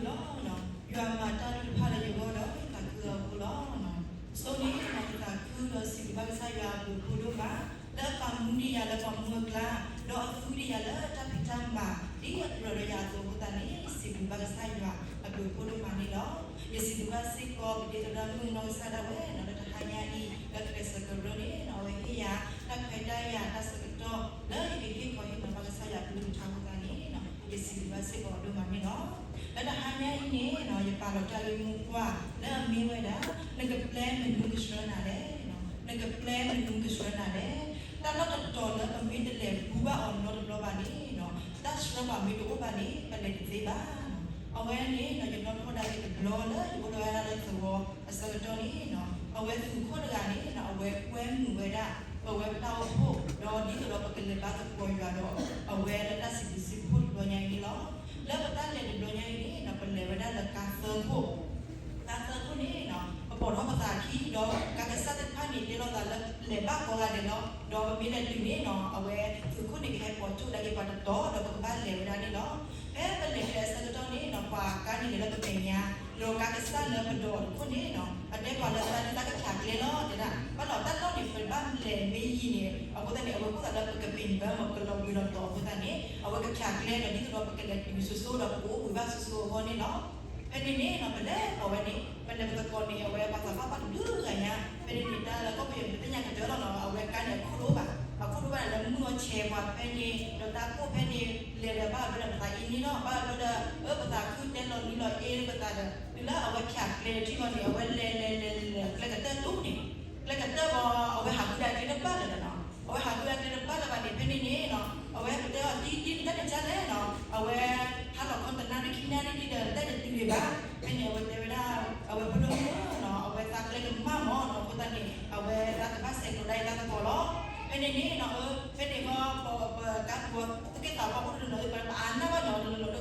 လီၤ. ယွၤမၤတၢ်လုၢ်တဖၣ်လၢယဂီၢ်ဒီးယသးခုအဃိလီၤ. ဆိန့ၣ်ယသးခုဒီးစံးဘျုးဘၣ်ကစၢ်ယွၤအဘျုးအဖှိၣ်ဒိၣ်မး, လၢအပာ်မူဒံးယၤလၢပှၤမူအကျါ, ဒီးအသူဒံးယၤလၢတၢ်ဖံးတၢ်မၤ ဒ်အကြၢးဒီးယၤအသိးအဃိသတးန့ၣ်, ယစံးဘျုးဘၣ်ကစၢ်ယွၤအဘျုးအဖှိၣ်ဒိၣ်မးန့ၣ်လီၤ. ယစံးဘျုးဘၣ်စ့ၢ်ကီး ပဒ့သရၣ်မုၣ်နီၢ်ကစၢ်ဒၣ်ဝဲနီၤ လၢတဟါညါအံၤ လၢကျဲးစၢးကရၢန့ၣ်နီၤ အဝဲဟ့ၣ်ယၤတၢ်ခွဲးတၢ်ယာ်တၢ်ဆၢကတီၢ် လၢယကဟ့ၣ်ခီဟ့ၣ်နီၤဘၣ်ကစၢ်ယွၤအကလုၢ်ကထါအဃိသတးန့ၣ်နီၤ ယစံးဘျုးဘၣ်စ့ၢ်ကီးအီၤဒိၣ်မးန့ၣ်လီၤ. လၢတဟါညါအံၤန့ၣ်နီၤ ယပာ်လီၤတၢ်ဂ့ၢ်မိၢ်ပှၢ်လၢအမ့ၢ်ဝဲဒၣ် နကပျဲမနုၤကဆှၢနၤလဲၣ်, နကပျဲမနုၤကဆှၢနၤလဲၣ်. တၢ်လီၢ်တတီၤလၢပမ့ၢ်တလဲၤဘူဘၣ်အီၤနီတဘျီဘၣ်န့ၣ်နီၤ တၢ်ဆှၢပှၤမ့ၢ်တအိၣ်ဘၣ်န့ၣ် ပလဲၤတသ့ဘၣ်. အဝဲန့ၣ်နီၤ ယနီၣ်ထီၣ်ဒၣ်က့ၤတဘျီလၢယအိၣ်ဒီးဝဲဒၣ်လၢသဝီအဆၢကတီၢ်န့ၣ်နီၤ အဝဲသုးခိၣ်တဂၤန့ၣ်နီၤ အဝဲကွဲမုာ်ဝဲဒၣ် ပဝဲပတၢ်အိၣ်ဖှိၣ် ဒီးဒ်သိးဒီးပကလဲၤဘါသကိးယွၤဒီး အဝဲလၢတၢ်စံးဘျုးစံးဖှိၣ်တဘျီညါအံၤန့ၣ်လီၤ. လၢပတၢ်လဲၤတဘျီညါအံၤန့ၣ်နီၤ ပလဲၤဝဲဒၣ်လၢကါသၢခိၣ် ကါသၢခိၣ်န့ၣ်နီၤ ပပိာ်ထီၣ်ပသးခံ ဒီးကါကစၢ်သ့ၣ်တဖၣ်န့ၣ် တဲလိာ်သးလၢလဲၤဘၣ်ကိးဂၤဒဲးလီၤ. ဒီးပမ့ၢ်လဲၤတုၤန့ၣ်နီၤ အဝဲသုးခိၣ်န့ၣ်ကဟဲပိာ်ကၠိၣ်ဒၣ်က့ၤပှၤတတီၤ ဒီးပကဘၣ်လဲၤဝဲဒၣ်န့ၣ်လီၤ. ဖဲပလဲၤဖဲအဆၢကတီၢ်န့ၣ်နီၤ ပှၤကါန့ၣ်လဲၤလၢပမဲာ်ညါ ဒီးကါကစၢ်လၢပဒိးအီၤတခိၣ်န့ၣ်နီၤ အတဲပှၤလၢသးဒ်သးကဖျးကျဲလီၤ တဲဒၣ် ဘၣ်လီၤတၢ်လီၢ်န့ၣ် ပဘၣ်လဲၤမ့ၢ်ယံၤန့ၣ် အဃိသတးန့ၣ် အဝဲကိၣ်သးလၢပကပ့ၤဘၢမၤကလီၤဘှံးလီၤတီၤအဃိသတးန့ၣ် အဝဲကဖျးကျဲဒီးဒ်သိးဒီးပကလဲၤတုၤစိစိဒီး ပကအိၣ်ဘှံးဘၣ်စိစိအဂီၢ်န့ၣ်လီၤ. ဖဲန့ၣ်န့ၣ်နီၤ ပလဲၤပိာ်ဝဲန့ၣ် ပလဲၤပသကိးန့ၣ် အဝဲပှၤသးပှၢ်ဘၣ်တဘျုးဂၤညါ ဖဲန့ၣ်န့ၣ် တၢ်လၢကီၢ်ပယီၤန့ၣ် ပသ့ၣ်ညါကတၢၢ်လီၤနီၤ အဝဲကါန့ၣ်အခိၣ်တအိၣ်ဘၣ် အခိၣ်တအိၣ်ဘၣ်လၢမုၢ်အီၣ်ဆဲးပှၤဖဲန့ၣ် ဒီးတၢ်ကိၢ်ဖဲန့ၣ် လဲၤဒီးဘၣ်ဘျီဒီးပသးအ့န့ၣ်လီၤ ဘၣ်ဘျီဒီး အၢ ပသးခုတဲလီၤနံၤလီၤအ့ပသးဒီး တုၤလၢအဝဲဖျးကျဲထံၣ်လီၤန့ၣ် အဝဲလဲၤလဲၤလဲၤလဲၤ ကျဲကတၢၢ်ဒိၣ်န့ၣ် ကျဲကတၢၢ်ဘၣ် အဝဲဟးဃုဒၣ်ကျဲတဘၣ်လၢၤဒီးနီၤ အဝဲဟးဃုဒၣ်ကျဲတဘၣ်လၢၤဘၣ်န့ၣ် ဖဲန့ၣ်န့ၣ်နီၤ အဝဲပတဲအီၤ တံၤတံၤ နတၢ်န့ၣ်ကလဲၣ်နီၤ အဝဲ ဟါလီၤခီတနၣ်ရံၣ်ခံနၣ်ရံၣ်ဒ်ဒီး နတၢ်တတုၤဒံးဘၣ် ဖဲန့ၣ် အဝဲတဲဝဲဒၣ် အဝဲဖိဒိၣ်မုၣ်နီၤ အဝဲသးကျဲကမၣ်မးနီၤ အဃိသတးန့ၣ် အဝဲသးကဘၣ်ဆဲးကျိးဒၣ်အံၤသးသကိးလီၤ. ဖဲန့ၣ်န့ၣ်နီၤ အၢ ဖဲန့ၣ်ဃီ ပကါပူၤသက့ၢ်သးပှၢ်အိၣ်တနီၤ ပအါနၢ်ဘၣ်နီၤ လီၤလီၤလၢ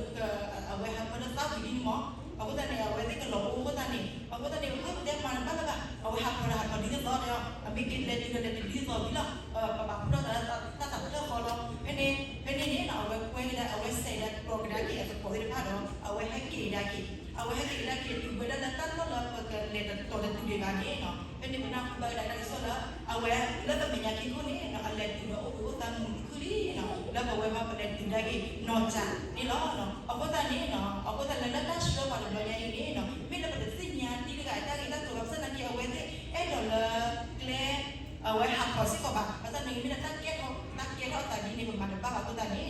အဝဲဟးဖၢလၢသးဝံၤဒ်န့ၣ်မး အဃိသတးန့ၣ် အဝဲသ့ၣ်ကလီၤအိၣ်အဃိသတးန့ၣ် အဃိသတးန့ၣ် အၢ ပတဲမၤတဘၣ်လၢၤဘၣ် အဝဲဟးဖၢဒီးဟးဖၢဒ်သိးသိးဒီး အမ့ၢ်က့ၤလဲၤတုၤဒီးလဲၤတုၤဒ်သိးဝံၤလီၤ ပဘၣ်ဖှိၣ်ထီၣ်သးလၢတၢ်သးဖျၢၣ်ဃီလီၤ. ဖဲန့ၣ် ဖဲန့ၣ်န့ၣ်နီၤ အဝဲကွဲကဒါ အဝဲစဲးကဒါကျိးကဒါက့ၤအသကိးသ့ၣ်တဖၣ်ဒီး အဝဲဟဲက့ၤကဒါက့ၤ အဝဲဟဲက့ၤကဒါက့ၤတုၤဝဲဒၣ်လၢတၢ်လီၢ်လၢပကလဲၤတတီၤတတုၤဒံးဘၣ်န့ၣ်နီၤ ဖဲန့ၣ်ပနၢ်ဟူဘၣ်ဝဲဒၣ်တၢ်ကစီၣ်လၢ အဝဲလၢပမဲာ်ညါခံခိၣ်န့ၣ်နီၤ အလဲၤတုၤဒီးအိၣ်ဘှံးအိၣ်သါမုာ်တခုလံနီၤ လၢပဝဲပှၤပလဲၤတုၤဒၣ်က့ၤနီၢ်ကၠးန့ၣ်လီၤ. အဃိသတးန့ၣ်နီၤ အဃိသတးလၢလၢတၢ်ဆှၢပှၤတဘျီညါအံၤန့ၣ်နီၤ မ့ၢ်လၢပတသ့ၣ်ညါတံၤတဂၤအတၢ်ဂ့ၢ်တၢ်ကျိၤဘၣ် ဘၣ်ဆၣ်သနာ်က့ အဝဲသ့ၣ်အဲၣ်ဒိးလၢကျဲ အဝဲဟးထီၣ်စ့ၢ်ကီးဘၣ် ဘၣ်ဆၣ်သနာ်က့ မ့ၢ်လၢတၢ်ကဲထီၣ် တၢ်ကဲထီၣ်အသးဒ်န့ၣ် ပမၤတဘၣ်ဘၣ်အဃိသတးန့ၣ်နီၤ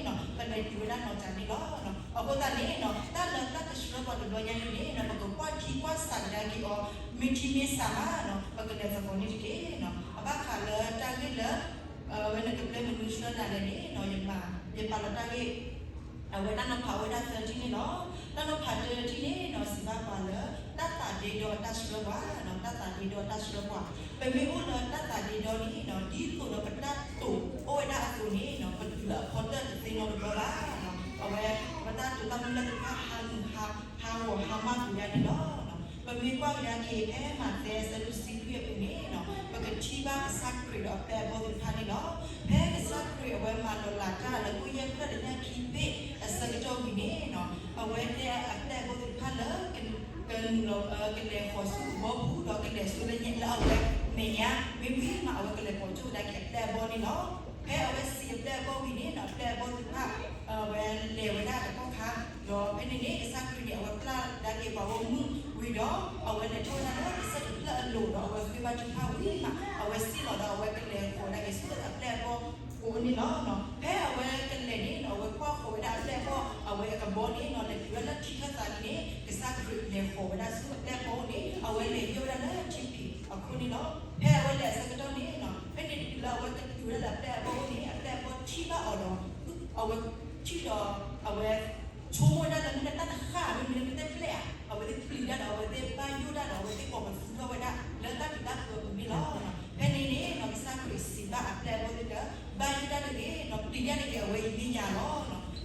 ပလဲၤတုၤဝဲဒၣ်နီၢ်ကၠးန့ၣ်လီၤ. အဃိသတးန့ၣ်နီၤ တၢ်လၢတၢ်ကဆှၢပှၤတဘျီညါအံၤန့ၣ်နီၤ ပကကွၢ်ထံကွၢ်ဆးကဒါက့ၤအီၤ မ့ၢ်ထံမ့ၢ်ဆးမးနီၤ ပကလဲၤသကိးန့ၣ်တက့ၢ်နီၤ အဘၣ်ဃးလၢတၢ်ဂ့ၢ်လၢ အဝဲနကပျဲမနုၤဆှၢနၤလဲၣ်န့ၣ်နီၤ ယမၤ ယပာ်လီၤတၢ်ဂ့ၢ် အဝဲတၢ်နီၤဖးဝဲဒၣ်သၢထံၣ်န့ၣ်လီၤ. တၢ်နီၤဖးတထံၣ်န့ၣ်နီၤ စံးဘၣ်ပှၤလၢ တၢ်သးဒ့ဒီအတၢ်ဆှၢပှၤနီၤ တၢ်သးဒ့ဒီတၢ်ဆှၢပှၤ ပမ့ၢ်အိၣ်လၢတၢ်သးဒ့ဒီန့ၣ်နီၤ ဒ်သိးဒီးပတၢ်တိာ်အိၣ်ဝဲဒၣ်အသိးန့ၣ်နီၤ ပတုၤလၢအဖီတၢၣ်တသ့နီတဘျီဘၣ်နီၤ အဝဲ ပတၢ်တိာ်တၢ်မုၢ်လၢ်သ့ၣ်တဖၣ် ဟးမုာ်ဟး ဟးဂီၤဟးမၢ်ကွံာ်ဒၣ်န့ၣ်လီၤ. ပမ့ၢ်ကွၢ်ကဒါက့ၤ ဖဲမးသဲအဆၢဒိၣ်တဆံလွံၢ်အပူၤန့ၣ်နီၤ ပကထံၣ်ဘၣ်ကစၢ်ခရံာ်ဒီးအပျဲၢ်အဘီၣ်သ့ၣ်တဖၣ်န့ၣ်လီၤ. ဖဲကစၢ်ခရံာ်အဝဲမၤလီၤလးတၢ်လၢကိၣ်ယဲၢ်ဖျၢၣ်ဒီးညၣ်ခံဘ့ၣ်အဆၢကတီၢ်ဝံၤန့ၣ်နီၤ အဝဲတဲအပျဲၢ်အဘီၣ်သ့ၣ်တဖၣ်လၢ ကနုာ်လီၤ ကလဲၤဃီၤဆူကဘီပူၤဒီးကလဲၤဆူလၢညါလၢအဝဲမဲာ်ညါ မ့ၢ်ဝံၤမး အဝဲကလဲၤပိာ်ကၠိၣ်ကဒါက့ၤအပျဲၢ်အဘီၣ်န့ၣ်လီၤ. ဖဲအဝဲစံးအပျဲၢ်အဘီၣ်ဝံၤန့ၣ်နီၤ အပျဲၢ်အဘီၣ်သ့ၣ်တဖၣ် အဝဲလဲၤဝဲဒၣ်တကီၢ်ခါ ဒီးဖဲန့ၣ်န့ၣ် ကစၢ်ခရံာ်န့ၣ် အဝဲပျၢ်ကဒါက့ၤပှၤဂီၢ်မုၢ်ဝံၤဒီး အဝဲလဲၤထီၣ်ဝဲဒၣ်လၢကစၢၢ်တဖျၢၣ်အလိၤဒီး အဝဲဃ့ဘါထုကဖၣ်ဝံၤမး အဝဲစံၣ်လီၤဒီးအဝဲကလဲၤဃီၤကဒါက့ၤဆူအပျဲၢ်အဘီၣ်အအိၣ်န့ၣ်လီၤ. ဖဲအဝဲကလဲၤန့ၣ်နီၤ အဝဲကွၢ်ဃီၤဝဲဒၣ်အပျဲၢ်အဘီၣ် အဝဲအကဘီန့ၣ်နီၤ လဲၤတုၤဝဲဒၣ်လၢထံထၢၣ်သးလံန့ၣ် ကစၢ်ခရံာ်လဲၤဃီၤဝဲဒၣ်ဆူအပျဲၢ်အဘီၣ်အအိၣ်န့ၣ် အဝဲလဲၤယိၣ်ဝဲဒၣ်လၢထံဖံးအခိၣ်န့ၣ်လီၤ. ဖဲအဝဲလဲၤအဆၢကတီၢ်န့ၣ်နီၤ ဖဲန့ၣ်တုၤလၢအဝဲကတုၤဝဲဒၣ်လၢအပျဲၢ်အဘီၣ်အအိၣ်န့ၣ် အပျဲၢ်အဘီၣ်ထံၣ်ဘၣ်အီၤဒီး အဝဲထံၣ်ဒီး အဝဲ ဆိကမိၣ်ဝဲဒၣ်လၢမ့ၢ်လၢတၢ်တဃၣ် မ့မ့ၢ်လၢမ့ၢ်တၢ်ပျဲၢ်ဧါ အဝဲသ့ၣ်ပျံၤတၢ်ဒီး အဝဲသ့ၣ်ဘၣ်ယိၣ်တၢ်ဒီး အဝဲသ့ၣ်ကိးပသူထီၣ်ဝဲဒၣ်လၢတၢ်ပျံၤတၢ်ဖုးအပူၤန့ၣ်လီၤ. ဖဲန့ၣ်န့ၣ်နီၤ ကစၢ်ခရံာ်စံးဘၣ်အပျဲၢ်အဘီၣ်သ့ၣ်လၢ ဘၣ်ယိၣ်တၢ်တဂ့ၤနီၤ ပျံၤတၢ်တဂ့ၤ အဝဲအံၤမ့ၢ်ယၤလီၤ.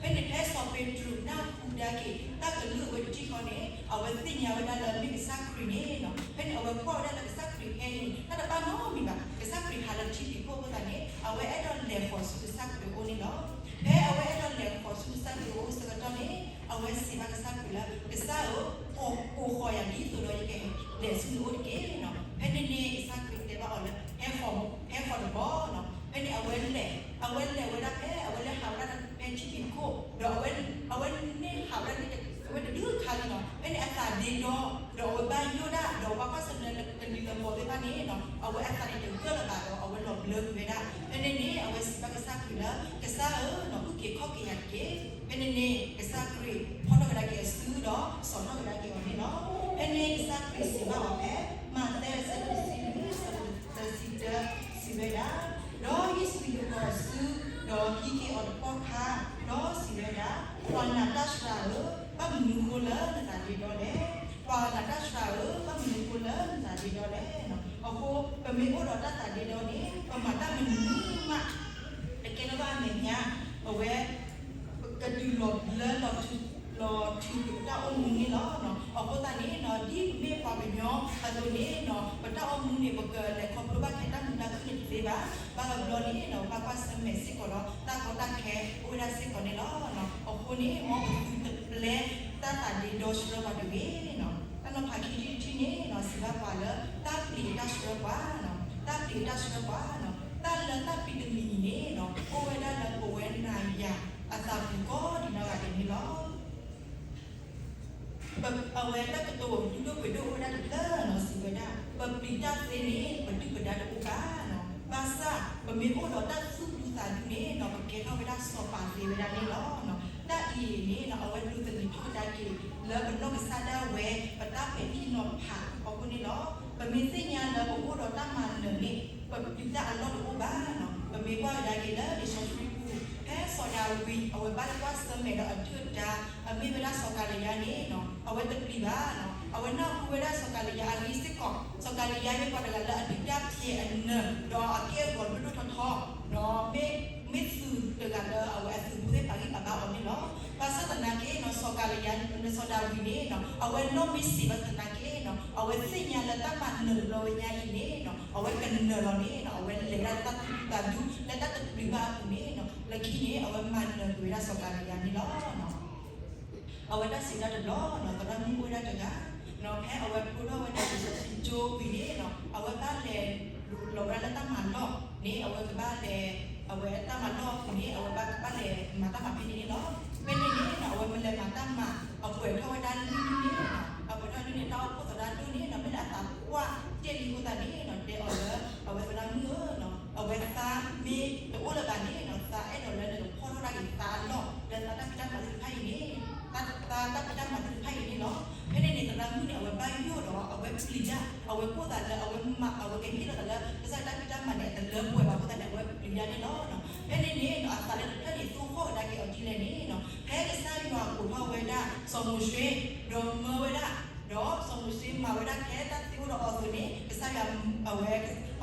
ဖဲန့ၣ်ဖဲစီၤပ့းတရူးနၢ်ဟူကဒါက့ၤ တၢ်ကလုၢ်အဝဲတထံၣ်ဃီန့ၣ် အဝဲသ့ၣ်ညါဝဲဒၣ်လၢမ့ၢ်ကစၢ်ခရံာ်န့ၣ်နီၤ ဖဲန့ၣ်အဝဲကွၢ်ဝဲဒၣ်လၢကစၢ်ခရံာ်ခဲအံၤန့ၣ် တၢ်တဘၣ်နီတမံၤဘၣ် ကစၢ်ခရံာ်ဟးလၢထံဖံးခိၣ်အဃိသတးန့ၣ် အဝဲအဲၣ်ဒိးလဲၤဃီၤဆူကစၢ်ခရံာ်အအိၣ်န့ၣ်လီၤ. ဖဲအဝဲအဲၣ်ဒိးလဲၤဃီၤဆူကစၢ်ခရံာ်အအိၣ်အဆၢကတီၢ်န့ၣ် အဝဲစံးဘၣ်ကစၢ်ခရံာ်လၢ ကစၢ်ဧၢ, ကိးဃီၤယၤဒ်သိးဒီးယကလဲၤဆူနအိၣ်တက့ၢ်နီၤ. ဖဲန့ၣ်န့ၣ် ကစၢ်ခရံာ်တဲဘၣ်အီၤလၢ ဟဲဃီၤ, ဟဲဃီၤတဘီနီၤ. ဖဲန့ၣ်အဝဲလဲၤ, အဝဲလဲၤဝဲဒၣ်ဖဲ အဝဲလဲၤဟးဝဲဒၣ်ဖဲထံဖံးခိၣ်, ဒီးအဝဲ, အဝဲန့ၣ်ဟးဝဲဒၣ်န့ၣ် အဝဲတဒုခါလံနီၤ. ဖဲန့ၣ်အသးဒ့ဒီ, ဒီးအဝဲဘၣ်ယိၣ်ဒၣ်, ဒီးပှၤကွၢ်ဆၢၣ်မဲာ်လၢကလံၤလၢပှီၤသ့ၣ်တဖၣ်န့ၣ်နီၤ, အဝဲအသးန့ၣ်တဂၢၢ်လၢၤဘၣ်ဒီး အဝဲလီၤဘျၢကွံာ်ဝဲဒၣ်. ဖဲန့ၣ်န့ၣ် အဝဲစံးဘၣ်ကစၢ်ခရံာ်လၢ ကစၢ်ဧၢနီၤ, အုၣ်က့ၤခီၣ်က့ၤယၤတက့ၢ်. ဖဲန့ၣ်န့ၣ် ကစၢ်ခရံာ်ဖီၣ်ထီၣ်ကဒါက့ၤအစုဒီး စိာ်ထီၣ်ကဒါက့ၤအီၤန့ၣ်လီၤ. ဖဲန့ၣ်ကစၢ်ခရံာ်စံးဘၣ်အီၤဖဲ မးသဲအဆၢဒိၣ်တဆံလွံၢ် အဆၢဖိသၢဆံတၢ စံးဝဲဒၣ်, ဒီးယ့ၣ်ၡူးယူာ်အီၤအစု, ဒီးဟံးက့ၤအီၤတကီၢ်ခါ, ဒီးစံးဝဲဒၣ်, ပှၤနာ်တၢ်စှၤဧၢ, ဘၣ်မနုၤဃိလၢနသးဒ့ဒီလဲၣ်. ပှၤနာ်တၢ်စှၤဧၢ, ဘၣ်မနုၤဃိလၢနသးဒ့ဒီလဲၣ်. အဃိ ပမ့ၢ်အိၣ်ဒီးတၢ်သးဒ့ဒီန့ၣ် ပမၤတၢ်မနုၤမး တကဲထီၣ်ဘၣ်အမဲာ်ညါ, အဝဲ ကဒုးလီၤဘျၢလီၤထူ, လီၤထူက့ၤပတၢ်အိၣ်မူန့ၣ်လီၤ. အဃိသတးန့ၣ်နီၤ, ဒ်ပမ့ၢ်ပှၤကညီအသိးန့ၣ်နီၤ, ပတၢ်အိၣ်မူန့ၣ် ပကလဲၤခီဖျိဘၣ်ထဲတၢ်မုာ်တၢ်ခုၣ်န့ၣ်တသ့ဘၣ်. ဘၣ်တဘျီန့ၣ်နီၤ, ပဘၣ်ကွၢ်ဆၢၣ်မဲာ်စ့ၢ်ကီးဒီး တၢ်ကီတၢ်ခဲအိၣ်ဝဲဒၣ်စ့ၢ်ကီးန့ၣ်လီၤ. အဃိန့ၣ် မ်ပသုတပျဲတၢ်သးဒ့ဒီဆှၢပှၤတဂ့ၤနီၤ. တၢ်နီၤဖးခံထံၣ်တထံၣ်န့ၣ်နီၤ, စံးဘၣ်ပှၤလၢ တၢ်ပျံၤအတၢ်ဆှၢပှၤနီၤ, တၢ်ပျံၤအတၢ်ဆှၢပှၤနီၤ, တၢ်လၢတၢ်ပျံၤတမံၤန့ၣ်နီၤ, အိၣ်ဝဲဒၣ်လၢပဝဲနၤယၤအသးပူၤကိးဒံးနီၢ်ဂၤဒဲးန့ၣ်လီၤ. ပ, အဝဲတၢ်ကတိၤလုၢ်ဒိၣ်ပှ့ၤဒိၣ်အိၣ်ဝဲဒၣ်တဖျၢၣ်နီၤ, စံးဝဲဒၣ်, ပပျံၤတၢ်သ့န့ၣ် ပဒုၣ်ပဒါတအိၣ်ဘၣ်နီၤ. ဘၣ်ဆၣ် ပမ့ၢ်အိၣ်ဒီးတၢ်သူၣ်ဒူသးဒူန့ၣ်နီၤ, ပကဲထီၣ်ဝဲဒၣ်စီၤပၤသ့ဝဲဒၣ်န့ၣ်လီၤ. တၢ်အံၤန့ၣ်နီၤ, အဝဲဒိးသန့ၤထီၣ်ကဒါက့ၤ လၢပနီၢ်ကစၢ်ဒၣ်ဝဲ ပတၢ်ပဲာ်ထံနီၤဖးအဖီခိၣ်န့ၣ်လီၤ. ပမ့ၢ်သ့ၣ်ညါလၢပအိၣ်ဒီးတၢ်မၤနၢၤန့ၣ် ပပျံၤတၢ်အလီၢ်တအိၣ်ဘၣ်နီၤ. ပမ့ၢ်ကွၢ်ကဒါက့ၤလၢလံာ်စီဆှံပူၤ, ဖဲစီၤဒၤဝံး အဝဲဘၣ်ကွၢ်ဆၢၣ်မဲာ်ဒီးအဒုၣ်အဒါ အမ့ၢ်ဝဲဒၣ်စီၤကၤလံယါန့ၣ်နီၤ, အဝဲတပျံၤဘၣ်နီၤ. အဝဲနၢ်ဟူဝဲဒၣ်စီၤကၤလံယါအဂ့ၢ်စ့ၢ်ကီး, စီၤကၤလံယါမ့ၢ်ပှၤတဂၤလၢအဒုးတၢ်ဖျဲးအနၢၤ, ဒီးအက့ၢ်အဂီၤဒိၣ်ဒိၣ်ထီထီ, ဒီးမ့ၢ်, မ့ၢ်သုးတဂၤလၢအဝဲအသုးဖိသ့ၣ်ပာ်ဂံၢ်ပာ်ဘါအီၤန့ၣ်လီၤ. ဘၣ်ဆၣ်သနာ်က့နီၤ, စီၤကၤလံယါ စီၤဒၤဝံးန့ၣ်နီၤ, အဝဲနီၢ်မ့ၢ်စံးဘၣ်သနာ်က့နီၤ, အဝဲသ့ၣ်ညါလၢတၢ်မၤနၢၤတဘျီဝဲညါအံၤန့ၣ်နီၤ, အဝဲကနၢၤလီၤန့ၣ်နီၤ, အဝဲလဲၤဝဲဒၣ်တၢ်သူၣ်ဒူသးဒူ လၢတၢ်တပျံၤဘၣ်အပူၤန့ၣ်နီၤ, လၢခံန့ၣ် အဝဲမၤနၢၤကွံာ်ဝဲဒၣ်စီၤကၤလံယါန့ၣ်လီၤ. အဝဲတၢ်စံးတၢ်တဘျီနီၤ, သရၣ်မုၣ်အိၣ်ဝဲဒၣ်တဂၤ, ဒီးဖဲအဝဲဖျိထီၣ်ဝဲဒၣ်လံာ်စီဆှံကၠိဝံၤန့ၣ်နီၤ, အဝဲဘၣ်လဲၤလီၤဝဲဒၣ်လၢတၢ်မၤလီၢ်န့ၣ်, အဝဲကဘၣ်လဲၤ, အဝဲတၢ်မၤလီၢ်အပူၤန့ၣ် အဝဲဘၣ်ကဘၣ်လဲၤမၤတၢ်မၤဖဲန့ၣ်န့ၣ်လီၤ. ဖဲန့ၣ်န့ၣ်နီၤ, အဝဲမ့ၢ်လဲၤမၤတၢ်မၤ, အပှဲၤထီၣ်ဝဲဒၣ်လွံၢ်နံၣ်န့ၣ်, အပှဲၤထီၣ်လွံၢ်နံၣ်န့ၣ် တၢ်အိၣ်ဖှိၣ်သရၣ်ဒိၣ်န့ၣ်နီၤ, မ့ၢ်လၢအသးပှၢ်တ့ၢ်လံအဃိသတးန့ၣ်နီၤ, တဲအီၤလၢ အဝဲသရၣ်မုၣ်ဧၢနီၤ, အဝဲသးမ့ၢ်တအိၣ်လၢၤဘၣ်န့ၣ်နီၤ, သးအဲၣ်ဒိးလၢနကဖီၣ်ထီၣ်ဒၣ်က့ၤသးအလီၢ် လၢသးတၢ်ဖံးတၢ်မၤသ့ၣ်တဖၣ်အံၤန့ၣ်, သး, သးတၢ်ဖံးတၢ်မၤသ့ၣ်တဖၣ်အံၤန့ၣ်လီၤ. ဖဲန့ၣ်န့ၣ် သရၣ်မုၣ်န့ၣ် အဝဲဘၣ်ယိၣ်ဒီး အဝဲပျံၤတၢ်, အဝဲကိၢ်သးလၢအဝဲမၤ, အဝဲကဟ့ၣ်လီၤသးလၢ ကစၢ်ယွၤတၢ်ဖံးတၢ်မၤန့ၣ် အတလၢပှဲၤဘၣ်အဃိသတးန့ၣ် အဝဲပျံၤတၢ်န့ၣ်လီၤ. ဖဲန့ၣ်န့ၣ်နီၤ, အသးလၢတဖျၢၣ်န့ၣ် သိၣ်ဃီၣ်ကဒါက့ၤအီၤဒ်လဲၣ်န့ၣ်နီၤ, ဖဲကစၢ်ယွၤကိးထီၣ်ဝဲဒၣ်စီၤမိၤၡ့, ဒီးမၢဝဲဒၣ်, ဒီးစီၤမိၤၡ့မၤဝဲဒၣ်ဖဲတၢ်သ့အိၣ်ဒီးအီၤအသိးန့ၣ်, ကစၢ်ယွၤ, အဝဲ,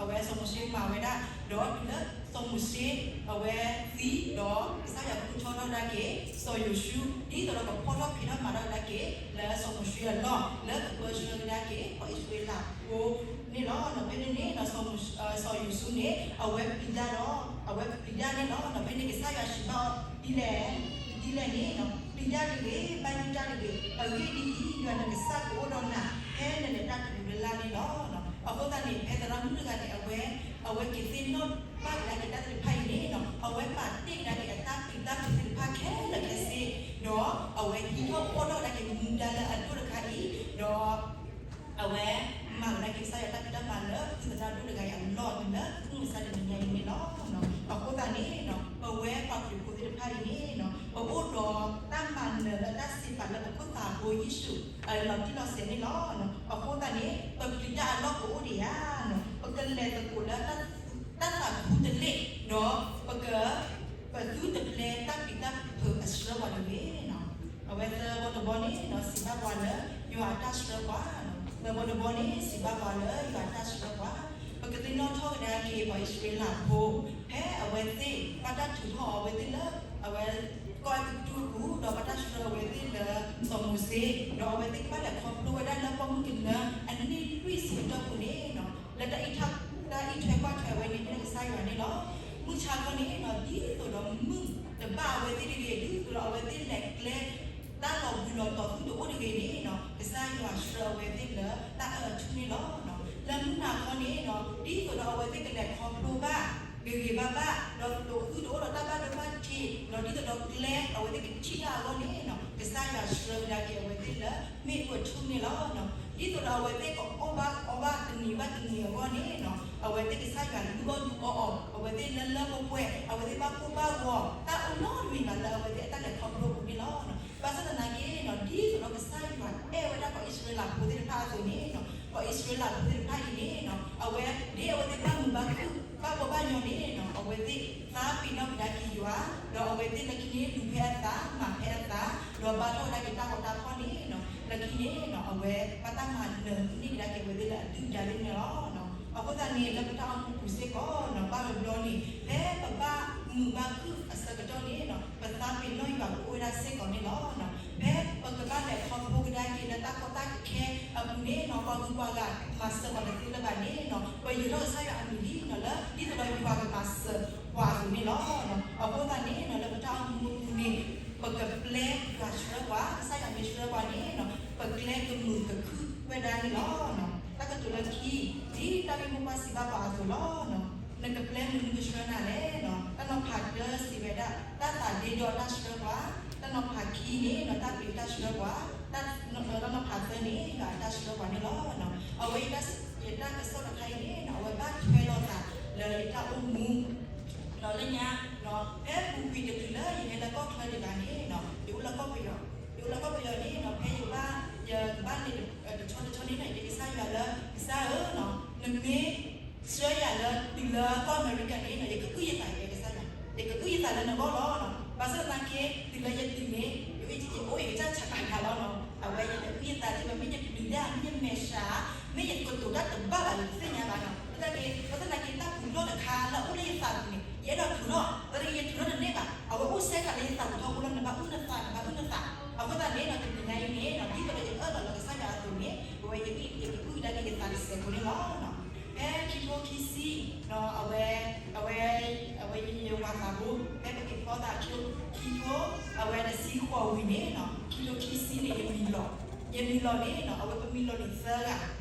အဝဲစီၤမိၤၡ့မၤဝဲဒၣ်, ဒီးတုၤလၢစီၤမိၤၡ့ အဝဲသံဒီး ကစၢ်ယွၤဃုထၢထီၣ်ဒၣ်က့ၤ စီၤယိၤၡူ, ဒ်သိးဒီးကဖီၣ်ထီၣ်ဖံးထီၣ်မၤထီၣ်ကဒါက့ၤ လၢစီၤမိၤၡ့အလီၢ် လၢကပၢဆှၢကဒါက့ၤ ပှၤအံၣ်စရ့လးဖိန့ၣ်လီၤ. ဖဲန့ၣ်န့ၣ်ဒီး စီၤမိၤ, စီၤယိၤၡူန့ၣ် အဝဲပျံၤတၢ်ဒီး, အဝဲပျံၤတၢ်န့ၣ်လီၤ. ဖဲန့ၣ်ကစၢ်ယွၤစံးဘၣ်အီၤဒ်လဲၣ်, ဒ်လဲၣ်န့ၣ်, ပျံၤတၢ်တဂ့ၤ, ဘၣ်ယိၣ်တၢ်တဂ့ၤ, အဂ့ၢ်ဒ်အံၤ, ယွၤနကစၢ်ကအိၣ်ဒီးနၤ ဖဲနလဲၤတၢ်တမံၤလၢ်လၢ်န့ၣ်လီၤ. အဃိသတးန့ၣ် ဖဲသရၣ်မုၣ်တဂၤန့ၣ် အဝဲ, အဝဲက့ၤသ့ၣ်နီၣ်ဘၣ်ကဒါက့ၤတၢ်သ့ၣ်တဖၣ်အံၤန့ၣ်, အဝဲပာ်တ့ၢ်ကဒါက့ၤအတၢ်ပျံၤတၢ်ဖုးသ့ၣ်တဖၣ်ခဲလၢာ်ခဲဆ့, ဒီးအဝဲဟံးထီၣ်ဖီၣ်ထီၣ်ကဒါက့ၤမူဒါလၢအဒိၣ်တခါအံၤ, ဒီး အဝဲမၤကဒါက့ၤကစၢ်ယွၤတၢ်ဖံးတၢ်မၤလၢ ဖုသရၣ်ဒိၣ်တဂၤအံၤအလီၢ်တုၤလၢမုၢ်မဆါတနံၤညါအံၤန့ၣ်လီၤ. အဃိသတးန့ၣ်, ပဝဲပှၤခရံာ်ဖိသ့ၣ်တဖၣ်အံၤန့ၣ်, ပအိၣ်ဒီးတၢ်မၤနၢၤလၢတၢ်စံးပာ်လၢပခိၣ်သးဖိယ့ၣ်ၡူး အလီၤတံၢ်လီၤဆဲးန့ၣ်လီၤ. အဃိသတးန့ၣ် ပပျံၤတၢ်အလီၢ်ကအိၣ်ဒံးဧါ, ပကလဲၤသကိးလၢ တၢ်သးခူတလ့ၢ်, ဒီးပက, ပသုတပျဲတၢ်ပျံၤတၢ်ဖုးအဆှၢပှၤတဂ့ၤ. အဝဲသၢဘီတဘီန့ၣ် စံးဘၣ်ပှၤလၢ ယွၤအတၢ်ဆှၢပှၤ, သၢဘီတဘီန့ၣ် စံးဘၣ်ပှၤလၢ ယွၤအတၢ်ဆှၢပှၤ, ပကသ့ၣ်နီၣ်ထီၣ်ကဒါက့ၤ ပှၤအံၣ်စရ့လးဖိ, ဖဲအဝဲသ့ၣ်ဘၣ်တၢ်ထုးထီၣ်အဝဲသ့ၣ်လၢ အဝဲ ကီၢ်အဲၤကူပတူးအပူၤ, ဒီးဘၣ်တၢ်ဆှၢအဝဲသ့ၣ်လၢ စီၤမိၤၡ့, ဒီးအဝဲသ့ၣ်ကဘၣ်လဲၤခီဖျိဝဲဒၣ်လၢပှၢ်မုၢ်ကနၢ အနံၣ်လွံၢ်ဆံအတီၢ်ပူၤန့ၣ်, လၢတၢ်အံးထွဲကွၢ်ထွဲဝဲန့ၣ် မ့ၢ်ကစၢ်ယွၤန့ၣ်လီၤ. မုၢ်ဆါခီန့ၣ် ဒ်သိးဒီးမုၢ်တဘၣ်အဝဲသ့ၣ်တဂ့ၤ, ဒ်သိးဒီးအဝဲသ့ၣ်လဲၤကျဲ တၢ်လီၤဘှံးလီၤတီၤသုတအိၣ်တဂ့ၤန့ၣ်နီၤ, ကစၢ်ယွၤဆှၢအဝဲသ့ၣ်လၢတၢ်အၢအထူၣ်န့ၣ်လီၤ. လၢမုၢ်နၤခီန့ၣ်နီၤ, ဒ်သိးဒီးအဝဲသ့ၣ်ကလဲၤခီဖျိဘၣ် ဂ့ၤဂ့ၤဘၣ်ဘၣ်, ဒီးသုတအိၣ်ဒီးတၢ်ဘၣ်ဒိဘၣ်ထံး, ဒီးဒ်သိးဒီးကျဲအဝဲသ့ၣ်ကထံၣ်တၢ်အဂီၢ်န့ၣ်နီၤ, ကစၢ်ယွၤဆှၢကဒါက့ၤအဝဲသ့ၣ်လၢမ့ၣ်အူအထူၣ်န့ၣ်လီၤ. ဒ်သိးဒီးအဝဲသ့ၣ်ကအီၣ်ဘၣ်အီဘၣ်တနံၤဘၣ်တနံၤအဂီၢ်န့ၣ်နီၤ, အဝဲသ့ၣ်ကစၢ်ယွၤလူအီၣ်လူအီအီၤ, အဝဲသ့ၣ်လၢလၢပှဲၤပှဲၤ, အဝဲသ့ၣ်ဘၣ်ကိၢ်ဘၣ်ဂီၤ, တၢ်အိၣ်နီတမံၤဘၣ်လၢအဝဲသ့ၣ်အတၢ်လဲၤခီဖျိအပူၤန့ၣ်လီၤ. ဘၣ်ဆၣ်သနာ်က့နီၤ, ဒ်သိးဒီးကစၢ်ယွၤအဲၣ်ဝဲဒၣ်ပှၤအံၣ်စရ့လးဖိသ့ၣ်တဖၣ်အသိးန့ၣ်နီၤ, ပှၤအံၣ်စရ့လးဖိသ့ၣ်တဖၣ်အံၤန့ၣ်နီၤ, အဝဲဒ်အဝဲသ့ၣ်ဘၣ်မုာ်ဘၣ်ခုၣ် ဘၣ်ဘီဘၣ်ညီန့ၣ်နီၤ, အဝဲသ့ၣ်သးပ့ၤနီၣ်ကဒါက့ၤယွၤ, ဒီးအဝဲသ့ၣ်လၢခံန့ၣ် လူၤဖဲအသး မၤဖဲအသး, ဒီးဘါထီၣ်ကဒါက့ၤတၢ်ဂီၤတၢ်ဖီၣ်န့ၣ်နီၤ, လၢခံန့ၣ်နီၤ, အဝဲဘၣ်တၢ်မၤနၢၤန့ၢ်ကဒါက့ၤအဝဲသ့ၣ်လၢအဒုၣ်ဒါသ့ၣ်န့ၣ်လီၤ. အဃိသတးန့ၣ် လၢပတၢ်အိၣ်မူပူၤစ့ၢ်ကီးနီၤ, ဘၣ်တဘျီန့ၣ် ဖဲပဘၣ်မုာ်ဘၣ်ခုၣ်အဆၢကတီၢ်န့ၣ်နီၤ, ပသးပ့ၤနီၣ်ယွၤကအိၣ်ဝဲဒၣ်စ့ၢ်ကီးန့ၣ်လီၤ. ဖဲပကဘၣ်လဲၤခီဖျိကဒါက့ၤလၢတၢ်ကီတၢ်ခဲအပူၤန့ၣ်နီၤ, ပှၤဂုၤပှၤဂၤမၤစၢၤပှၤတသ့လၢၤဘၣ်န့ၣ်နီၤ, ပယၢၤထီၣ်ကစၢ်ယွၤအမံၤလံနီၤ, လၢဒ်သိးဒီးယွၤကမၤစၢၤပှၤအသိးန့ၣ်လီၤ. အဃိသတးန့ၣ်နီၤ, လၢပတၢ်အိၣ်မူအပူၤန့ၣ် ပကပျဲယွၤဆှၢပှၤ, ကစၢ်ယွၤမ့ၢ်ဆှၢပှၤန့ၣ်နီၤ, ပကျဲကမုာ်ကခုၣ်ဝဲဒၣ်န့ၣ်လီၤ. တၢ်ကတိၤလၢခံ, ဒ်တၢ်ဂ့ၢ်မိၢ်ပှၢ်စံးဘၣ်ပှၤအသိးလီၤ. နကပျဲမနုၤကဆှၢနၤလဲၣ်နီၤ, တၢ်နီၤဖးတၢစံးဝဲဒၣ် တၢ်သးဒ့ဒီးတၢ်ဆှၢပှၤ, တၢ်နီၤဖးခံန့ၣ်နီၤ, တၢ်ပျံၤတၢ်ဆှၢပှၤ, တၢ်နီၤဖးသၢန့ၣ် ယွၤအတၢ်ဆှၢပှၤန့ၣ်လီၤ. အဝဲ ယတၢ်ကစီၣ်တခါအံၤန့ၣ်နီၤ, အဝဲဘၣ်ထွဲလိာ်သးလၢယတၢ်အိၣ်မူ ဒီးလၢညါ, ဖဲပူၤကွံာ်တချုးလၢယဟဲလၢကီၢ်ချၢဒံးဘၣ်န့ၣ်နီၤ, ယအိၣ်လၢကီၢ်ပယီၤ, ယအိၣ်လၢကီၢ်ပယီၤန့ၣ်နီၤ, ဖဲယဘၣ်, ယကဘၣ်လဲၤတဆီတဆီန့ၣ်နီၤ, ယတဲကစၢ်ယွၤလၢ ကစၢ်ဧၢနီၤ, နမ့ၢ်ဆှၢယၤလၢတုၤလၢကီၢ်အမဲရကၤန့ၣ်နီၤ, ယကအုၣ်ယသး ယတဲကစၢ်ယွၤ, ယကအုၣ်ယသးလၢနဂီၢ်လီၤ. ဘၣ်ဆၣ်သနာ်က့ တုၤလၢယတုၤန့ၣ် ယအိၣ်ယအိၣ် ယကစၢ်ဆးကၤလီၤနီၤ, အဝဲယတအုၣ်ယသးဒံးဘၣ်, မ့ၢ်ယပျံၤတၢ် မ့ၢ်ယမဲာ်ဆှး မ့ၢ်ယကတိၤတၢ်တဘၣ်ဘၣ် ယတသ့ၣ်ညါဘၣ်နီၤ. ဘၣ်ဆၣ်သနာ်က့ ဘၣ်ဆၣ်သနာ်က့ တၢ်ပူၤလီၢ်တခါလၢအအိၣ်လၢယသးပူၤန့ၣ် ယအဲၣ်ဒိးထုးထီၣ်, ဘၣ်ဆၣ်သနာ်က့ ယထုးထီၣ်တန့ၢ်ဘၣ်, အဝဲအိၣ်စဲဃာ်လၢယသးပူၤထီဘိလီၤ, နဘၣ်အုၣ်နသး နဘၣ်အုၣ်နသး. အဃိသတးန့ၣ်နီၤ, တနံၤညါအံၤန့ၣ်နီၤ, ဒ်သိးဒီးယအၢၣ်လီၤလၢကစၢ်ယွၤအသိးန့ၣ်, အဝဲယ, ယကအုၣ်ကဒါက့ၤယသးတစဲးဖိန့ၣ်လီၤ. ဖဲခံထိခံဆံ, အဝဲ, အဝဲ, အဝဲယဝၤသးဖိ ဖဲပက့ၤဖျီသးခံ, ခံထိ, အဝဲတဆံဃိးဝံၤန့ၣ်နီၤ, ခံထိခံဆံန့ၣ် ယမံၤလီၤ, ယမံၤလီၤန့ၣ်နီၤ, အဝဲပမံၤလီၤန့ၣ်သၢဂၤ,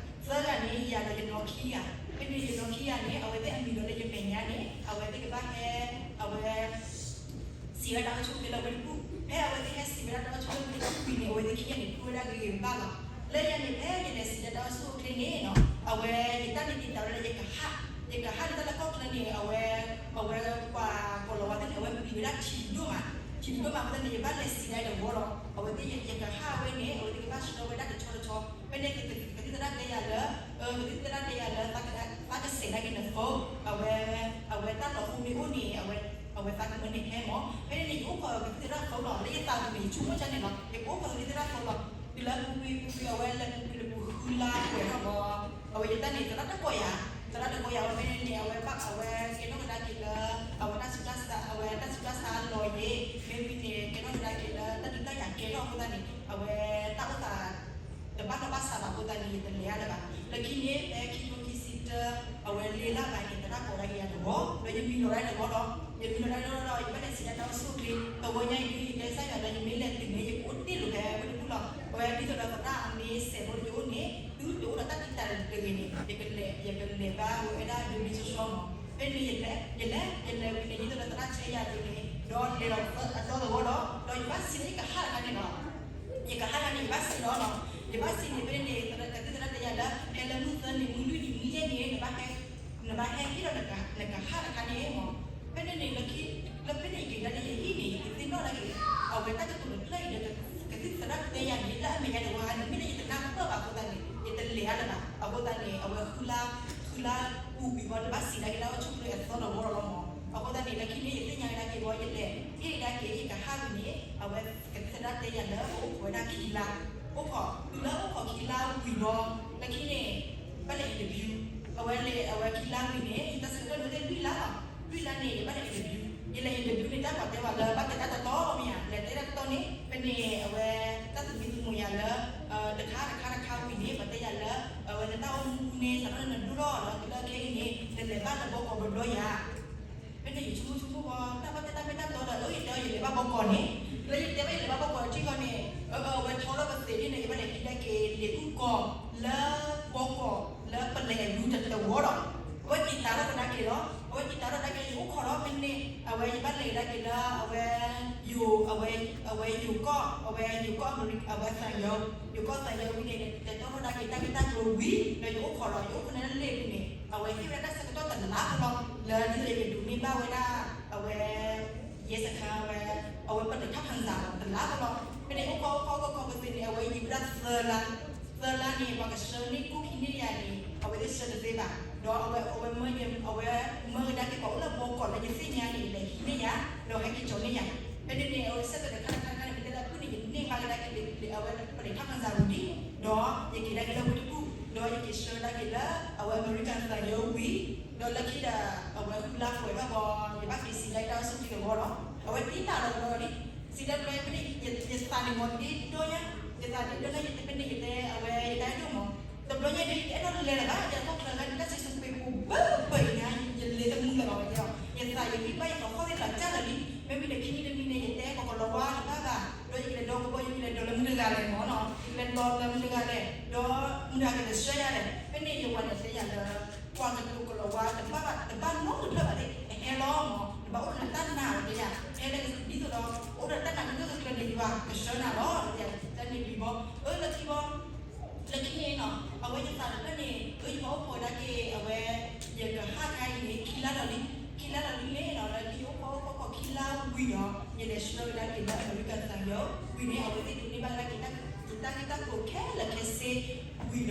သၢဂၤန့ၣ် ယၤဒီးယနီၤခံဂၤ, ဖဲန့ၣ်ယနီၤခံဂၤန့ၣ် အဝဲသ့ၣ်အမံၤလီၤလၢယမဲာ်ညါန့ၣ် အဝဲသ့ၣ်ကဘၣ်ဟဲ, အဝဲ စံးဝဲဒၣ်တၢ်အိၣ်ဆူၣ်အိၣ်ချ့လၢဝ့ၢ်တကူၣ်, ဖဲအဝဲသ့ၣ်ဟဲစံးဝဲဒၣ်တၢ်အိၣ်ဆူၣ်အိၣ်ချ့လၢဝ့ၢ်တကူၣ်ဝံၤန့ၣ် အဝဲသ့ၣ်ခံဂၤန့ၣ် ထူဝဲဒၣ်ဂ့ၤဂ့ၤဘၣ်ဘၣ်လီၤ. လၢယၤန့ၣ် ဖဲယလဲၤစံးဒၣ်တၢ်အိၣ်ဆူၣ်အိၣ်ချ့န့ၣ်နီၤ, အဝဲယတၢ်န့ၣ်တံာ်တာ်ဝဲဒၣ်လၢယကဟး, ယကဟးန့ၣ် တၢ်လၢကီၢ်ချၢန့ၣ် အဝဲ, အဝဲပှၤကိးလီၤဝဲသ့ၣ်န့ၣ် အဝဲပျံၤဝဲဒၣ်ထံဒိၣ်မး, ထံဒိၣ်မးအဃိသတးန့ၣ် ယဘၣ်လဲၤစံးဒၣ်အံၤတဝီလီၤ. အဝဲသ့ၣ်ယကဟးဝဲန့ၣ် အဝဲသ့ၣ်ကဘၣ်ဆှၢဝဲဒၣ်တဆီတဆီ, ဖဲန့ၣ် ကသံၣ်သရၣ်တဲယၤလၢ, ကသံၣ်သရၣ်တဲယၤလၢ သးကစဲးဒၣ်က့ၤနဖိ, အဝဲ, အဝဲတၢ်တီၤဖိမ့ၢ်အိၣ်န့ၣ် အဝဲ, အဝဲသးကမၢန့ၢ်ဟဲမး. ဖဲန့ၣ်န့ၣ် ယအိၣ်ခိးကသံၣ်သရၣ်ဖိလီၤ, လၢယသးပူၤန့ၣ် ယဆိကမိၣ်ကန့ၣ်လီၤ, ယကအိၣ်ခိးကသံၣ်သရၣ်ဖိလီၤ. တုၤလၢပူၤကွံာ်ပူၤကွံာ် အဝဲလဲၤပူၤကွံာ်လၢပူၤဃုလါပှဲၤထီၣ်ဘီ, အဝဲယတၢ်န့ၣ် သရၣ်တကိးယၤ, သရၣ်တကိးယၤ အဝဲဖဲန့ၣ်န့ၣ် အဝဲဘၣ်အဝဲကဲထီၣ်ကဒါက့ၤလၢ အဝဲတၢ်ဆူးတၢ်ဆါ, အဝဲတၢ်ဆူးတၢ်ဆါလီၤယံၤ, မ့ၢ်ဝံၤန့ၣ် ကဲထီၣ်ကဒါက့ၤလၢတၢ်ဒုးတၢ်ယၤကဲထီၣ်အဃိသတးန့ၣ် အဝဲတၢ်အိၣ်သး တဘၣ်နီၢ်ဘၣ်ဆးဘၣ်အဃိသတးန့ၣ် ယတလဲၤအါလၢၤဘၣ်. လၢခံန့ၣ် ဖဲခံထိခံဆံတၢ အဝဲလ့လၢ်ဘၣ်န့ၣ် သရၣ်ကိးဒၣ်က့ၤယၤတဝီ, ဒီးယမံၤလီၤဒၣ်တဝီလီၤ. ယမံၤလီၤဒၣ်တဝီလီၤဒီး ယဘၣ်လဲၤစံးဒၣ်တၢ်အိၣ်ဆူၣ်အိၣ်ချ့, တဝီညါအံၤဒ်ယတဲကစၢ်ယွၤလၢ ယမ့ၢ်လဲၤတုၤန့ၣ် ယကအိၣ်တ့ၢ်လိာ်ဖဲဝ့ၢ်တကူၣ်လီၤ. အဝဲဒ်သိးဒီးသရၣ်အမ့ၢ်စဲးဖိလၢယအိၣ်န့ၣ် သုတအိၣ်ဒီးတၢ်တံာ်တာ်တဂ့ၤန့ၣ် ယကလဲၤ, ယကလဲၤဘၣ်ဝဲဒၣ်ဒ်န့ၣ်ဆီဆီမး. ဖဲန့ၣ်ယလဲၤ, ယလဲၤ, ယလဲၤဝံၤန့ၣ် ဒ်သိးဒီးသရၣ်ဆဲးယၤအသိးန့ၣ် ဒီးလဲၤလီၤအသီတဝီလီၤ. ဒီးယဘၣ်စံးလၢယကဟးတခါန့ၣ်လီၤ. ယကဟးတခါန့ၣ် ယဘၣ်စံးလီၤလီၤ. ယဘၣ်စံးန့ၣ် ဖဲန့ၣ်န့ၣ် ကသံၣ်သရၣ်တဲယၤလၢ ဖဲလၢမုၢ်သၢနံၤ မုၢ်လွံၢ်နံၤ မုၢ်ယဲၢ်နံၤ နဘၣ်ဟဲ, နဘၣ်ဟဲဟ့ၣ်လီၤနကဟးတခါန့ၣ်မး. ဖဲန့ၣ်န့ၣ် လၢခံ, လၢဖဲန့ၣ်ယက့ၤဒၣ်လၢယဟံၣ်န့ၣ် ယကသ့ၣ်နီၣ်ဒၣ်က့ၤ အဝဲတၢ်ကတိၤတဖျၢၣ်အံၤလၢ ကသံၣ်သရၣ်တဲယၤန့ၣ် လၢအမဲာ်ညါတဝီန့ၣ် မ့ၢ်လၢယတနၢ်ပၢၢ်ဘၣ်အဃိသတးန့ၣ် ယတလဲၤအါလၢၤဘၣ်. အဃိသတးန့ၣ် အဝဲဃုလါ, ဃုလါပူၤကွံာ်ဘီ တဘၣ်စံးဒၣ်က့ၤတၢ်အိၣ်ဆူၣ်အိၣ်ချ့အသီတဝီလီၤမး. အဃိသတးန့ၣ် လၢခံန့ၣ် ယသ့ၣ်ညါကဒါက့ၤဘီ ယလဲၤဟ့ၣ်ကဒါက့ၤ ယကဟးဝံၤန့ၣ် အဝဲကသံၣ်သရၣ်တဲယၤလၢ ပအိၣ်ခိးဝဲဒၣ်ခံလါ, အိၣ်ခိး, တုၤလၢအိၣ်ခိးခံလါဝံၤဘီ လၢခံန့ၣ် ဘၣ်လဲၤ interview, အဝဲလဲၤ အဝဲခံလါဝံၤန့ၣ် ယတၢ်ဆၢကတီၢ်န့ၣ်အိၣ်ထဲလွံၢ်လါလီၤ. လွံၢ်လါန့ၣ် ယဘၣ်လဲၤ interview, ယလဲၤ interview န့ၣ် တၢ်ပှၤတဲဝဲလၢ ဘၣ်တဲတၢ်တတီမ့ၢ်ဧါ, လဲၤတဲတၢ်တတီန့ၣ် ဖဲန့ၣ် အဝဲ တၢ်သမံသမိးယၤလၢ တခါတခါတခါဝံၤန့ၣ် ပှၤတဲယၤလၢ အဝဲနတၢ်အိၣ်မူန့ၣ် စးထီၣ်လၢနဒိၣ်ထီၣ်ဒီးတုၤလၢခဲအံၤန့ၣ် နလဲၤဘၣ်လၢဘီကီးဘျီဘျီယၤ. ဖဲန့ၣ် ယဆိကမိၣ်ဆိကမိၣ်ဘီ တၢ်ဘၣ်တဲတၢ်မ့ၢ်တၢ်တီဒီး အၢ ယတဲအီၤ ယလဲၤဘၣ်ဘီကီးန့ၣ်, လၢယတဲဘၣ်ယလဲၤဘၣ်ဘီကီးထံၣ်ဃီန့ၣ် အဝဲထီထီၣ်ပသ့ၣ်ဒ်န့ၣ် ယဘၣ်လဲၤဟံးဒၣ်က့ၤလံာ်အူကီၢ်လၢဘီကီၢ်လၢပလဲၤအလူတဝီဒီး အဝဲတံာ်တာ်ထီၣ်ကဒါက့ၤလီၤ. အဝဲတံာ်တာ်ထီၣ်ကဒါက့ၤ ယအိၣ်ခိးဒီးဖဲန့ၣ် အဝဲယဘၣ်လဲၤကဒါက့ၤလၢအဝဲ ယိၤ အဝဲယိၤကီၢ် အဝဲယိၤကီၢ်အမဲရကၤ အဝဲသံယိၤ ယိၤကီၢ်သံယိၤဝံၤန့ၣ် တဲတီၢ်ထီၣ်ဒၣ်က့ၤတၢ်ဂ့ၢ်တၢ်ကျိၤဝံၤ ဒီးယအိၣ်ခိးဒီး ယအိၣ်ခိးန့ၣ်လၢလ့ၣ်ပူၤန့ၣ် အဝဲဟ့ၣ်ဝဲဒၣ်တၢ်ဆၢကတီၢ်တလါဖိလီၤ လၢဒ်သိးယကဒိးန့ၢ်ဘၣ်ဝဲဒၣ် အဝဲ ရဲစခန်း ဝဲ အဝဲပလဲၤထီၣ်ဖၣ်စၢ်လီၤ တလါဖိလီၤ. ဖဲန့ၣ်အိၣ်ခိးအိၣ်ခိးအိၣ်ခိးပသ့ၣ်န့ၣ် အဝဲယံာ်ဝဲဒၣ်သၢလါ သၢလါန့ၣ် ပှၤကဆှၢန့ၢ်ကိၣ်ခံန့ၢ်ယၤန့ၣ် အဝဲသ့ၣ်ဆှၢတသ့ဘၣ်. ဒီးအဝဲ အဝဲမၢ အဝဲမၢကဒါက့ၤပှၤအိၣ်လၢဘီကီၢ်လၢယသ့ၣ်ညါန့ၣ် လဲၤဟံးန့ၢ်ယၤ ဒီးဟဲက့ၤကၠီၤန့ၢ်ယၤ. ဖဲန့ၣ်န့ၣ် အဝဲဆၢထၢၣ်တခါတခါတခါန့ၣ် ပတဲလၢအဖုၣ်န့ၣ် ယန့ၢ်ဘၣ်ကဒါက့ၤလံာ် အဝဲပလဲၤထီၣ်ဖၣ်စၢ်ပူၤဒံး ဒီးယက့ၤဒၣ်က့ၤလၢဝ့ၢ်တကူၣ် ဒီးယက့ၤဆှၢဒၣ်က့ၤလၢ အဝဲအမဲရကၤသံယိၤဝံၤ ဒီးလၢခံဒီး အဝဲဃုလါပှဲၤထီၣ်ဘီ ယဘၣ်က့ၤစံးဒၣ်တၢ်အိၣ်ဆူၣ်ထံသဝီလီၤ. အဝဲတံာ်တာ်လီၤကဒီးလံ စံးဒၣ်တဘျီဖဲန့ၣ် ယသးန့ၣ်မ့ၢ်ဒ့ဒီညါ ယသးဒ့ဒီညါ ယတဲဖဲန့ၣ် ယတဲအဝဲယတၢ်အဲၣ်ဒိၣ်မး တဘျီညါဒ် ယတအဲၣ်ဒိးလဲၤလၢၤဘၣ် ယထီၣ်ချၢလၢတၢ်ဆံးဆံးပ့းပူၤဘၣ်ဘၣ်အံၤညါ ယလဲၤတမုာ်လၢၤဘၣ်ဝဲကဲလီၤ. ယသးယဟံၣ်ဘၣ်ယသးခီၣ်သ့ၣ်လီၤကၢ်လၢာ်လံ မ့မ့ၢ်လၢခံနံၤတမံၤန့ၣ် ယတဲကီးကီးလီၤဝါတဘၣ်ဘၣ် ဒီးယကလဲၤဒီကဘီယူၤ ယကလဲၤဒီးလၢမုၢ်တဂၤလဲၣ်မ့ၢ်နီၤ ယကလဲၤဒီးလၢမုၢ်တဂၤလဲၣ် ဒီးမုၢ်တဂၤကလဲၤဆှၢယၤလဲၣ် ဖဲန့ၣ်ယဝၤန့ၣ်တဲယၤလၢ ကွၢ်ကတိၤကီးလီၤဝါတဘၣ်ဘၣ် တဘၣ်နီတဖျၢၣ်ဘၣ်န့ၣ် အဟဲလီၤမး နဘၣ်အိၣ်ဒီးတၢ်နာ်ဝဲတဲယၤ ဟဲလၢဒ်သိးဒီး အိၣ်ဒီးတၢ်နာ်ကစၢ်ကကျၢၤန့ၣ် ယွၤကဆှၢနၤလီၤ တဲယၤ တၢ်န့ၣ်ဝံၤဘီ အၢလၢခံဘီ လၢခံန့ၣ်နီၤ အဝဲယသးတဖျၢၣ်န့ၣ် အၢယဘၣ်အိၣ်ခိးဒၣ်က့ၤ အဝဲ ယကဟးခါအံၤန့ၣ် ခံလါလီၤလံ ခံလါလီၤလံန့ၣ်နီၤ လၢခံယအိၣ်ခိးအိၣ်ခိးခံလါဝံၤဒီး ယလဲၤဆှၢကဒါက့ၤလၢအမဲရကၤသံယိၤဝံၤန့ၣ် အဝဲသ့ၣ်ဒိးန့ၢ်ဘၣ်ကဒါက့ၤ တၢ်ဂ့ၢ်တၢ်ကျိၤခဲလၢာ်ခဲဆ့ဝံၤဒီး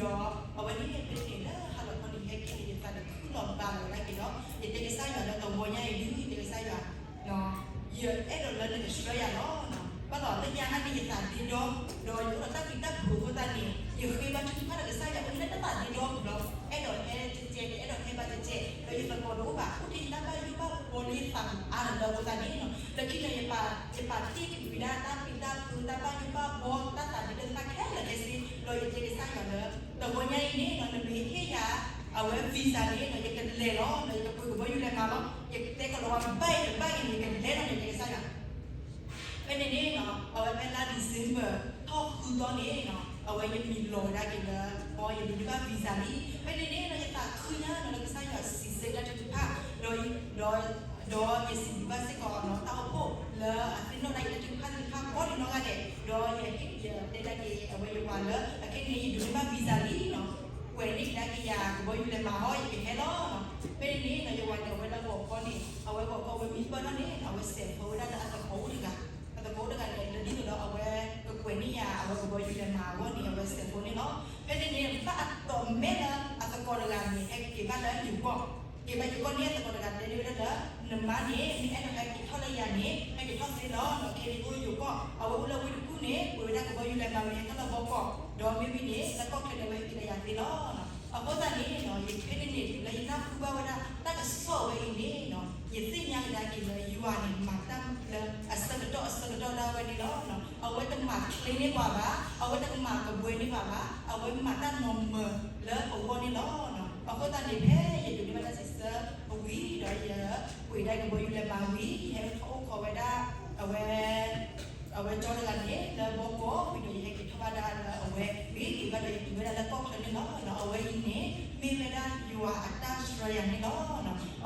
အဝဲန့ၣ်ဖဲန့ၣ်လၢဟါလီၤခီန့ၣ် ယဟဲက့ၤန့ၣ် ယသးန့ၣ်ခုၣ်လီၤဘှါလီၤဒၣ်က့ၤဒီး ယတဲကစၢ်ယွၤလၢတဝီညါအံၤဒုး ယတဲကစၢ်ယွၤ ယအဲၣ်ဒိးလၢနကဆှၢယၤလီၤ. ဘၣ်လီၤလၢညါဟါန့ၣ် ယသးဒ့ဒီ ဒီးယအိၣ်ဒီးတၢ်ပျံၤတၢ်ဖုးအဃိသတးန့ၣ် ယဃ့ဘါထုကဖၣ်ဒီးကစၢ်ယွၤအိၣ်လၢတၢ်သးဒ့ဒီပူၤလီၤ. အဲၣ်ဒိးဟဲတကဲ တအဲၣ်ဒိးဟဲဘၣ်တကဲ ဒီးယသကိးတအိၣ်ဘၣ် အိၣ်ထဲယတၢ်ဘၣ်ယိၣ်ဘၣ်ဘီလၢယသးပူၤအါလၢအဃိသတးန့ၣ် လၢခံန့ၣ် ယပာ်တ့ၢ်ကွံာ်ဝဲဒၣ်တၢ်ပျံၤတၢ်ဖုး တၢ်ဘၣ်ယိၣ်ဘၣ်ဘီ တၢ်သးဒ့ဒီသ့ၣ်တဖၣ်ခဲလၢာ်ခဲဆ့ ဒီးယတဲကစၢ်ယွၤလၢ တဝီညါအံၤန့ၣ်နီၤ နမ့ၢ်ဟ့ၣ်ယၤ အဝဲ visa န့ၣ်နီၤ ယကလဲၤလီၤနီၤ ယကပှ့ၤကဘီယူၤလဲၤမၤလီၤ ယတဲကီးလီၤဝါတဘၣ်အံၤတဘၣ်အံၤန့ၣ် ယကလဲၤလီၤန့ၣ် ယတဲကစၢ်ယွၤ ဖဲန့ၣ်န့ၣ်နီၤ အဝဲဖဲလါ December ထီၣ်ဃုသီန့ၣ်နီၤ အဝဲယမံၤလီၤဝဲဒၣ်က့ၤလၢ ဘီယဒိးန့ၢ်ဘၣ် visa လံ. ဖဲန့ၣ်န့ၣ်နီၤ ယသးခုညါနီၤ လၢကစၢ်ယွၤစံးဆၢက့ၤတၢ်ထုကဖၣ် ဒီး ဒီးယစံးဘျုးဘၣ်စ့ၢ်ကီးနီၤ တၢ်အိၣ်ဖှိၣ်လၢအသ့ၣ်နီၣ်ဒၣ်ယတၢ်ထုကဖၣ်သ့ၣ်တဖၣ်ကိးဒံးနီၢ်ဂၤဒဲး ဒီးယဟ့ၣ်ယတဲဒၣ်က့ၤ အဝဲယဝၤလၢ အခဲအံၤန့ၣ် ယဒိးန့ၢ်ဘၣ် visa လံနီၤ ကွဲးန့ၢ်ကဒါက့ၤယၤ ကဘီယူၤလဲၤမၤဟီ ယကဟဲလီၤနီၤ. ဖဲန့ၣ်န့ၣ်နီၤ ယဝၤန့ၣ် အဝဲလၢဂီၤခီန့ၣ် အဝဲဂီၤခီအဝဲမံပၢၢ်ထီၣ်န့ၣ်နီၤ အဝဲစဲးဖိဝဲဒၣ်လၢအသကိးအိၣ်တဂၤ အသကိးအိၣ်တဂၤန့ၣ် လၢဒ်သိးဒီးအဝဲကကွဲးန့ၢ်ယၤ အဝဲကဘီယူၤလဲၤမၤအဂီၢ်န့ၣ် အဝဲစဲးဖိန့ၣ်လီၤ. ဖဲန့ၣ်န့ၣ် ဘၣ်အတီၢ်မဲာ်လၢအသကိးတဂၤန့ၣ် ဟဲက့ၤဘၣ်လၢယိၤကီၢ် က့ၤဘၣ်ယိၤကီၢ်န့ၣ် အသကိးတဂၤတဲန့ၢ်ဝဲဒၣ်လၢ နမါန့ၣ် မ့ၢ်အဲၣ်ဒိးဟဲက့ၤထီၣ်လၢယၤန့ၣ် ဟဲက့ၤထီၣ်သ့လီၤနီၤ. ခဲအံၤအိၣ်ယိၤကီၢ် အဝဲအိၣ်လၢဝ့ၢ်တကူၣ်န့ၣ် ပှ့ၤဝဲဒၣ်ကဘီယူၤလဲၤမၤဝဲန့ၣ် ဟဲထီၣ်လၢဘီကီၢ် ဒီးမ့ၢ်ဝံၤန့ၣ် လၢကီၢ်ချၢန့ၣ် အဝဲဟဲက့ၤလၢယၤသ့လီၤနီၤ. အဃိသတးန့ၣ်နီၤ ယဖဲန့ၣ်န့ၣ် လၢယနၢ်ဟူဘၣ်ဝဲဒၣ် တၢ်ကစီၣ်ဝဲအံၤန့ၣ်နီၤ ယသ့ၣ်ညါကဒါက့ၤလၢယွၤန့ၣ် မၤတၢ်လၢအဆၢကတီၢ်အဆၢကတီၢ်ဒၣ်ဝဲန့ၣ်လီၤ. အဝဲတမၤချ့န့ၢ်ပှၤဘၣ်, အဝဲတကမၤကဘှဲန့ၢ်ပှၤဘၣ်, အဝဲမၤတၢ်နီၤမၢၤလၢပဂီၢ်န့ၣ်လီၤ. အဃိသတးန့ၣ် ဖဲယဒိးန့ၢ်ဘၣ်တၢ်စံးဆၢအဝံၤ ဒီးယပှ့ၤဒၣ်ကဘီယူၤလဲၤမၤဝံၤ ယဟဲထီၣ်အိၣ်ခိးဝဲဒၣ် အဝဲ အဝဲကၠီတဂၤန့ၣ် လၢဘီကီၢ်ဝံၤဒီး ယဟဲက့ၤထီၣ်ဘၣ်ဒၣ်လၢအဝဲ ဂ့ၤက့ၤဘၣ်ဒီး ယတုၤဝဲဒၣ်လၢကီၢ်ချၢန့ၣ်လီၤ. အဝဲအံၤန့ၣ် မ့ၢ်ဝဲဒၣ်ယွၤအတၢ်ဆှၢယၤန့ၣ်လီၤ.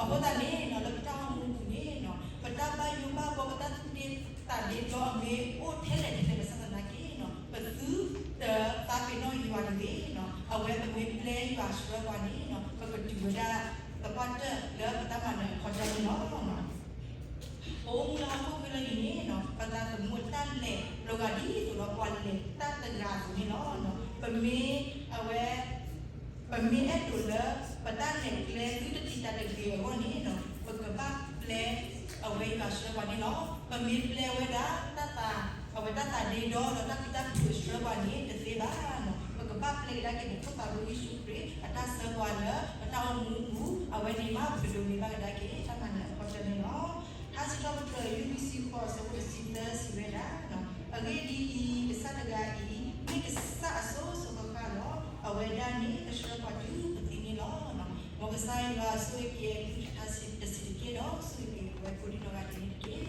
အဃိသတးန့ၣ်နီၤ လၢပတၢ်အိၣ်မူပူၤန့ၣ်နီၤ ပတၢ်ဘၣ်ယိၣ်ဘၣ်ဘီ ပတၢ်သူၣ်ဒ့သးဒ့ဒီ အမ့ၢ်အိၣ်ထဲလဲၣ်ထဲလဲၣ်ဘၣ်ဆၣ်သနာ်က့နီၤ ပသုတသးပ့ၤနီၣ်ယွၤတဂ့ၤနီၤ. အဝဲပမ့ၢ်ပျဲယွၤဆှၢပှၤန့ၣ်နီၤ ပကတုၤဝဲဒၣ်သပှၢ်တၢၢ်လၢပတၢ်မၤနၢၤအခီတၢၢ်န့ၣ်လီၤ. ပအိၣ်မူလၢဟီၣ်ခိၣ်ချၢလၢအံၤန့ၣ်နီၤ ပသးသမူအတၢ်လဲၤလီၤဂာ်ဒ်သိးဒီးပှၤလဲၤတၢ်တဂၤအသိးန့ၣ်လီၤ. ပမ့ၢ် အဝဲ ပမ့ၢ်အဲၣ်ဒိးလၢ ပတၢ်လဲၤကျဲသုတတံာ်တာ်တဂ့ၤအဂီၢ်န့ၣ်နီၤ ပကဘၣ်ပျဲ အဝဲယွၤဆှၢပှၤန့ၣ်လီၤ. ပမ့ၢ်ပျဲဝဲဒၣ်တၢ်သး အဝဲတၢ်သးဒ့ဒီ ဒီးတၢ်ပျံၤတၢ်ဖုးဆှၢပှၤန့ၣ် တသ့ဘၣ်နီၤ. ပကဘၣ်ပျဲကဒါက့ၤ ပဖိသၣ်ဘိယ့ၣ်ၡူးခရံာ် အတၢ်ဆှၢပှၤလၢ ပတၢ်အိၣ်မူအပူၤ အဝဲန့ၣ်မး ပကဒိးန့ၢ်ဘၣ်ကဒါက့ၤ တၢ်မၤနၢၤအခီတၢၢ်န့ၣ်လီၤ. ထါစံးထီၣ်ပတြၢၤ လွံၢ်ဆံဃိး အဆၢဖိတဆံသၢစံးဝဲဒၣ်, အဂ့ၢ်ဒ်အံၤ, ကစၢ်တဂၤအံၤ မ့ၢ်ကစၢ်အစိၤစိၤဃၣ်ဃၣ်လီၤ. အဝဲဒၣ်န့ၣ် ကဆှၢပှၤတုၤပသံန့ၣ်လီၤ. မ်ကစၢ်ယွၤဆိၣ်ဂ့ၤက့ၤ အကလုၢ်ကထါတဆံးတက့ၢ်ဒီး ဆိၣ်ဂ့ၤက့ၤပဝဲကိးဒံနီၢ်ဂၤဒဲးန့ၣ်တက့ၢ်.